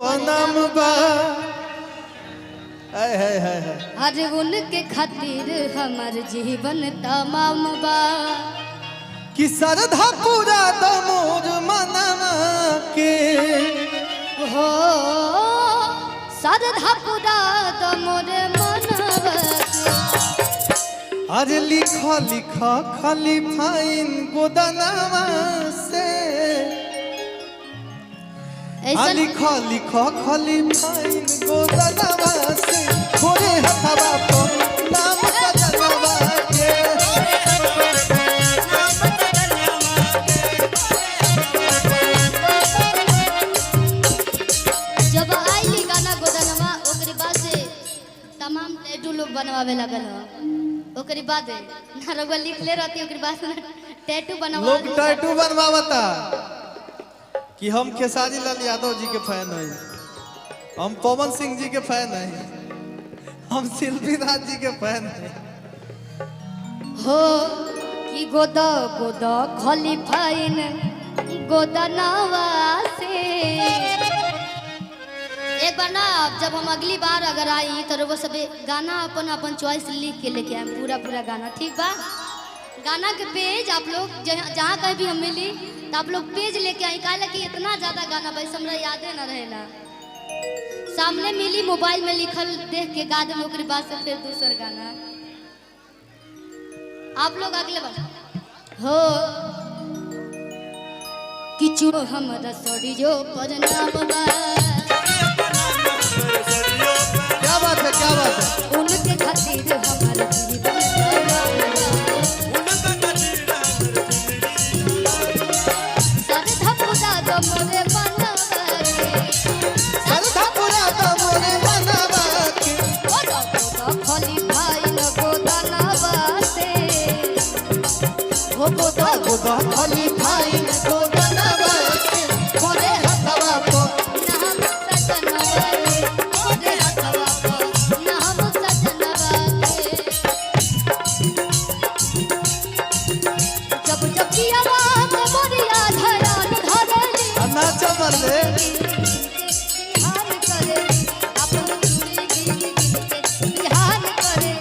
नाम बा। हाय हाय हाय हाय। हर उनके खातिर हमर जीवन तमाम बा। कि श्रद्धा पूरा दमोर मनावा के। हो श्रद्धा पूरा दमोर मनवा के। अरे लिख लिख खाली फाइन गोदनावा से। आ ऐसन लिख लिख खाली फाइन गोदनावा से, गोरे हथवा पर नाम सजनवा के। जब आइली गाना गोदनवा, ओकरे बाद से तमाम टैटू लोग बनवावे लगल ह। ओकरे बाद ना रउआ लिखले रहती, ओकरे बाद ना टैटू बनवा। लोग टैटू बनवावता कि हम खेसारी लाल यादव जी के फैन हई, हम पवन सिंह जी के फैन हई, हम शिल्पी राज जी के फैन हई। हो कि गोद गोद खली फाइन गोदनवा से। एक बार ना जब हम अगली बार अगर आई तो रउआ सब गाना अपन अपन चॉइस लिख के लेके आए, पूरा पूरा गाना, ठीक बा? गाना के पेज आप लोग जहाँ जहाँ कहीं भी हम मिली तो आप लोग पेज लेके आई, काहे कि इतना ज़्यादा गाना बस हमरा यादे ना रहेला। सामने मिली मोबाइल में लिखल देख के गा देम, ओकरे बाद से फिर दूसर गाना आप लोग अगले बार। हो किचु हमरा सड़ियो पर नाम बा। क्या बात है, क्या बात है। उनके खातिर हमर जीवन तमाम बा। श्रद्धा पूरा दो मोरे मनवा के। श्रद्धा पूरा दमोर मनवा के। गोद गोद खली भाई न गोदनवा से। हो गोद गोद खाली फाइन गोदनावा से, गोरे हथवा पर नाम सजनवा के। गोरे हथवा पर नाम सजनवा के। जब जब कियावा के मोरिया धरान धरली, आ नाचा मरले। बिहार करे अपन चूड़ी गिन गिन के बिहार करे।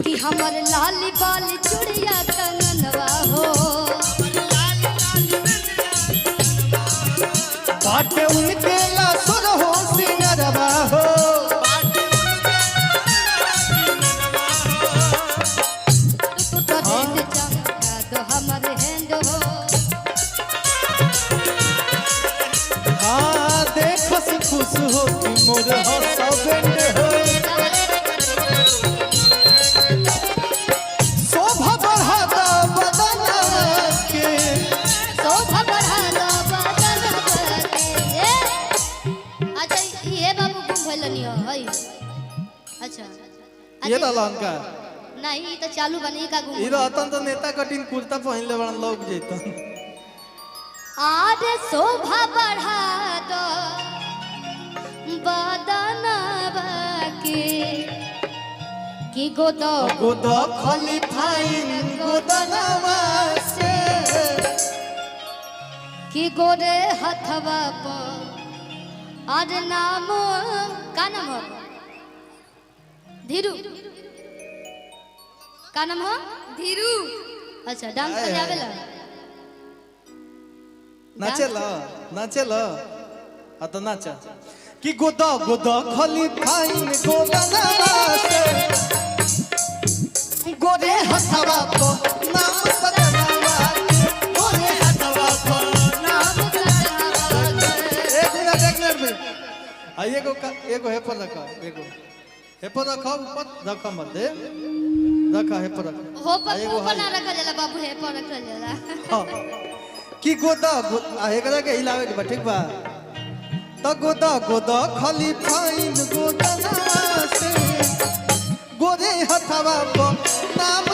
कि हमर लाली बाली चूड़िया कंगनवा हो। बाटे उनके लासुर हो सिंगरवा हो। तू तो से चमका दो हमर हैंड हो। हाँ देखस खुश हो कि मोर हसबैंड हो। शोभा बढ़ाता बदनवा के। शोभा बढ़ा दो बदनवा के। ए! अच्छा ये बाबू गुम भइलनी हो हई। अच्छा ये रहलन का? नहीं, ई तो चालू बनी का गुम। ई रहतन तो नेता कटिन कुर्ता पहिनले बड़न लोग जैतन। आर शोभा बढ़ा दो बदनवा के कि गोद गोद खली फाइन गोदनवा से। कि गोरे हथवा पर और नाम का नाम हो धीरू, का नाम हो धीरू। अच्छा डांस करे आवेला? नाचेला नाचेला, हाँ तो नाचा कि गोद गोद खली फाइन गोदनवा से, गोरे हथवा पर नाम सजनवा के, गोरे हथवा पर नाम सजनवा के। एक मिनट, एक मिनट में आ एगो एगो हे पर रखा, एगो हे पर रखा, ऊपर रखा मत दे, रखा हे पर रखा। हो पर आ एगो ऊपर हाई। ना रखल जाला बाबू, हे पर रखल जाला। हाँ। कि गोदा आ एकरा के हिलावे के बा, ठीक बा? त गोदा गोदा खाली फाइन गोदना से, गोरे हथवा पर नाम